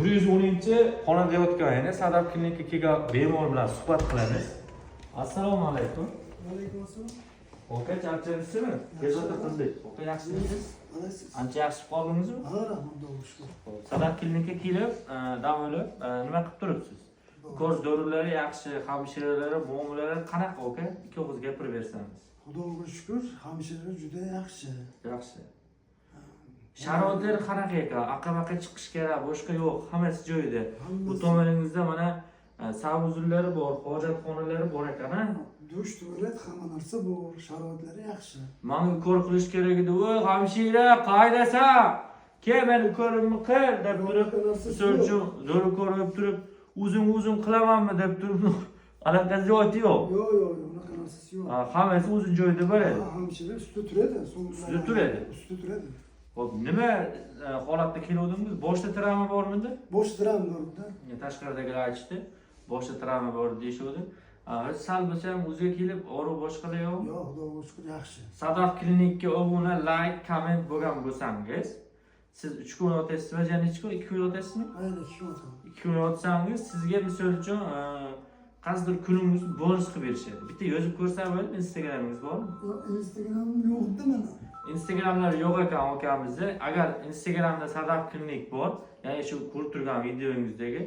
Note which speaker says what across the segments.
Speaker 1: 110-xonada yotgan, ya'ni Sadaf klinika kelgan bemor bilan suhbat qilamiz. Assalomu alaykum.
Speaker 2: Alaykum assalom.
Speaker 1: Aka, charchadingizmi? Bezovta qildik. Aka, yaxshimisiz?
Speaker 2: Qalaysiz?
Speaker 1: Ancha yaxshi qoldingizmi?
Speaker 2: Ha, rahmat, Xudoga shukur.
Speaker 1: Sadaf klinika kelib, dam olib, nima qilib turibsiz? Ko'z dorilari yaxshi, hamshiralari, muomalalari qanaqa, aka? Ikki og'iz gapirib bersangiz.
Speaker 2: Xudoga shukur, hamshira juda yaxshi.
Speaker 1: Yaxshi. Sharoitlar qanaqa ekan? Aqa-baqa chiqish kerak, boshqa yo'q, hammasi joyida. Bu tomoningizda mana savuzullari bor, hojatxonalari bor ekan, a?
Speaker 2: Dush, tualet, hamma narsa bor, sharoitlari yaxshi.
Speaker 1: Manga ukol qilish kerak edi. "Voy, hamshira, qaydasan? Kel, meni ukolimni qil" deb turib,
Speaker 2: Unaqa narsasi
Speaker 1: misol
Speaker 2: yo'q.
Speaker 1: uchun zo'r ukol qilib turib, "O'zim o'zim qilamanmi?" deb turib, aloqasi yo'q.
Speaker 2: Yo'q, yo'q, yo'q, unaqa narsasi yo'q.
Speaker 1: Ha, hammasi o'zini joyida bo'ladi.
Speaker 2: Ha, hamshira ustida turadi, so'ng
Speaker 1: Ustida turadi.
Speaker 2: Ustida turadi.
Speaker 1: Xo'p, nima holatda keluvdingiz? Boshda travma bormidi?
Speaker 2: Bosh travma borda.
Speaker 1: Tashqaridagilar aytishdi, boshda travma bor deyishuvdi. Sal bo'lsa ham o'ziga kelib, og'riq boshqalar yo'q.
Speaker 2: Yo'q, Xudoga shukur, yaxshi.
Speaker 1: Sadaf klinikka obuna, like, comment bo'lgan bo'lsangiz, siz 3 kun yotasizmi, yana necha kun? 2 kun yotasizmi?
Speaker 2: Ayni 2 kun o'taman.
Speaker 1: 2 kun yotsangiz, sizga misol uchun qaysidir kuningizni bonus qilib berishadi. Bitta yozib ko'rsa bo'ladi, Instagramingiz bormi?
Speaker 2: Yo'q, Instagramim yo'q-da meni.
Speaker 1: Instagramlar yo'q ekan akamizda. Agar Instagramda Sadaf klinik bor, ya'ni shu ko'rib turgan videongizdagi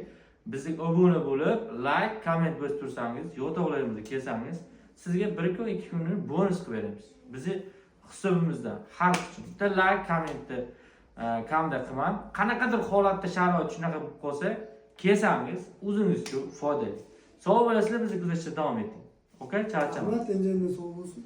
Speaker 1: bizga obuna bo'lib, like, comment bosib tursangiz, yotoqlarimizga kelsangiz, sizga bir kun, 2 kunni bonus qilib beramiz. Bizni hisobimizdan har uchun bitta like, commentni kamda qilmang. Qanaqadir holatda sharoit shunaqa bo'lib qolsa, kelsangiz o'zingiz uchun foydali. Sog' bo'lasizlar, bizni kuzatishda davom eting. Okay, charchamang.
Speaker 2: Rahmat, enjamda sog' bo'lsin.